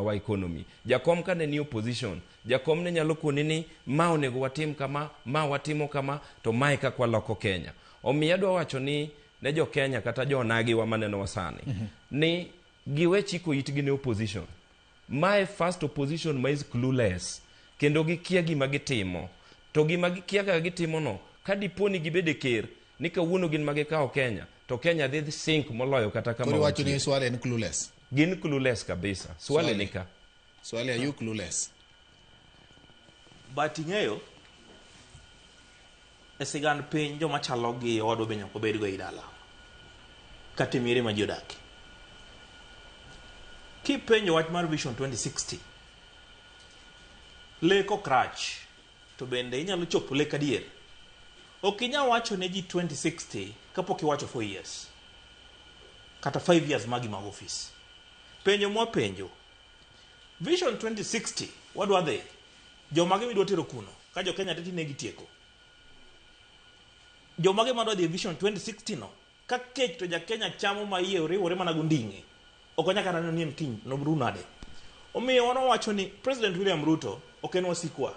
our economy. Jakom kane ni opposition, jakom ne nyalo koni ni ma onego watim kama, ma watimo kama, to mae kaka waloko Kenya. Omiyo adwa wacho ni ne jo Kenya kata jo onagiwa manenowa sani ni giwe chiko itgi ne opposition. Mae first opposition ma is clueless kendo gikia gima gitimo. To gima gikia kaka gitimo no, ka dipo ni gibedo e ker ni kawuono gin ma gikawo Kenya, to Kenya dhi sink moloyo kata kama Koro iwacho ni wantie. Swale en clueless. Gin clueless kabisa. Swale Swale. ni ka. Swale, are you clueless? But ing'eyo e sigand piny joma chalo gi owadwa be nyaka obedgo ei dala kata e miere ma ji odake. Kipenjo wach mar Vision 2060, lek ok rach to bende inyalo chopo lek adier. Ok inyal wacho ne ji 2060 kapok iwacho 4 years kata 5 years magi mag ofis. Penjo mwapenjo, Vision 2060 wadwa dhi, jomage midwa tero kuno ka jo Kenya te tine gitieko? Jomage madwa dhi e Vision 2060 no ka kech to ja Kenya chamo ma iye oriwore mana gonding'e ok onyal kata neno ni en kiny nobru nade. Omiyo wan wawacho ni President William Ruto ok en wasikwa,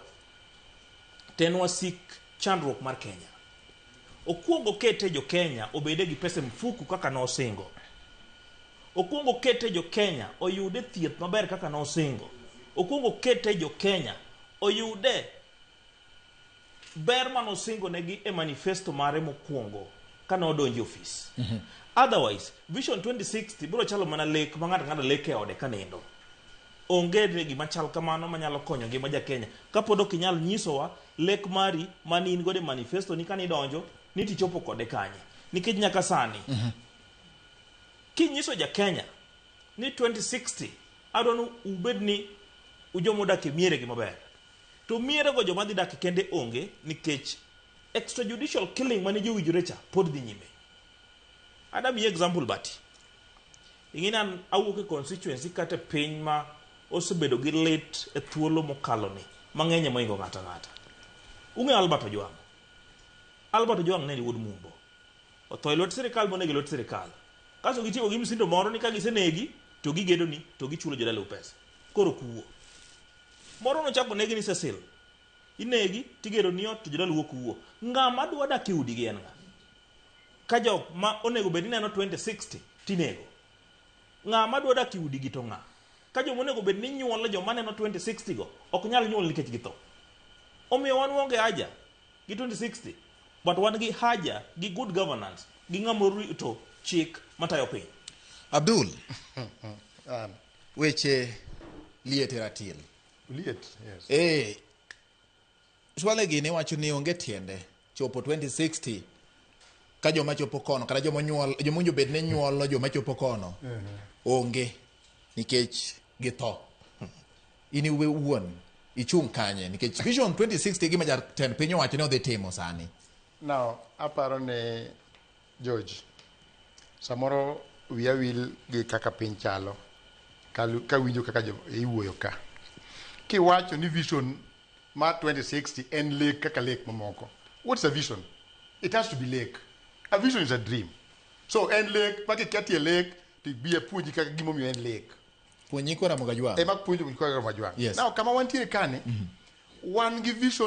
to en wasik chandruok mar Kenya. Okuongo okete jo Kenya obede gi pesa e mfuku kaka nosingo. Okuongo okete jo Kenya oyude thieth maber kaka nosingo. Okuongo okete jo Kenya oyude ber manosingo negi e manifesto mare mokwongo kane odonjo e ofis. Otherwise, Vision 2060 biro chalo mana lek ma ng'ato ang'ata lek e ode kanindo. Onge gima chal kamano manyalo konyo ngima ja Kenya. Kapod ok inyal nyisowa lek mari mane in godo e manifesto ni kane idonjo ni tichopo kode kanye. Nikech nyaka sani, kinyiso ja Kenya ni 2060 adwa ni ubed ni ujoma odak e mieregi maber. To mierego joma dhi dak kende onge nikech extrajudicial killing mane ji owinjore cha pod dhi nyime. Adamiyi example Bati. Ing'e ni an awuok e constituency kata e piny ma osebedo gi lit e thuolo mokalo ni mang'eny moingo ng'ato ang'ata. Ung'eyo Albert Ojwang'. Albert Ojwang' ne en wuod Mumbo. Otho e lwet sirikal monego e lwet sirikal. Kasto gitieko gi msindo moro ni ka gisenegi to gigedoni to gichulo jodalau pesa. Koro kuo. Moro nochako negi ni Cecil. Inegi tigero ni ot to jodalau ok wuo. Ng'ama dwa dak e udi gi en ng'a? Ka jok ma onego bed ni neno 2060 tinego. Ng'ama dwa dak e udi gi to ng'a? Ka joma onego bed ni nyuolo joma neno 2060 go ok nyal nyuol nikech githo. Omiyo wan waonge haja gi 2060 but wan gi haja gi good governance gi ng'ama orito chik matayo piny. Abdul, weche liet e ratil. Liet, yes. Eh, Swale gini wacho ni onge tiende chopo 2060 ka joma chopo kono kata joma nyuol joma owinjo bed ni nyuolo joma chopo kono onge nikech githo. In iwe wuon ichung' kanye nikech Vision 2060 gima jatend piny owacho ni odhi timo sani. Now, aparo ni George, samoro wiya wil gi kaka piny chalo kawinjo kaka iwuoyo ka. Kiwacho ni vision mar 2060 en lek kaka lek mamoko. What's a vision? It has to be lek. A vision is a dream. So en lek, ma kikia tie lek, to bi apuonji kaka gimomiyo en lek. Puonj nyikwa Ramogi Ajwang'. Ema puonjo nyikwa Ramogi Ajwang'. Yes. Now, kama wantiere kani, wan gi vision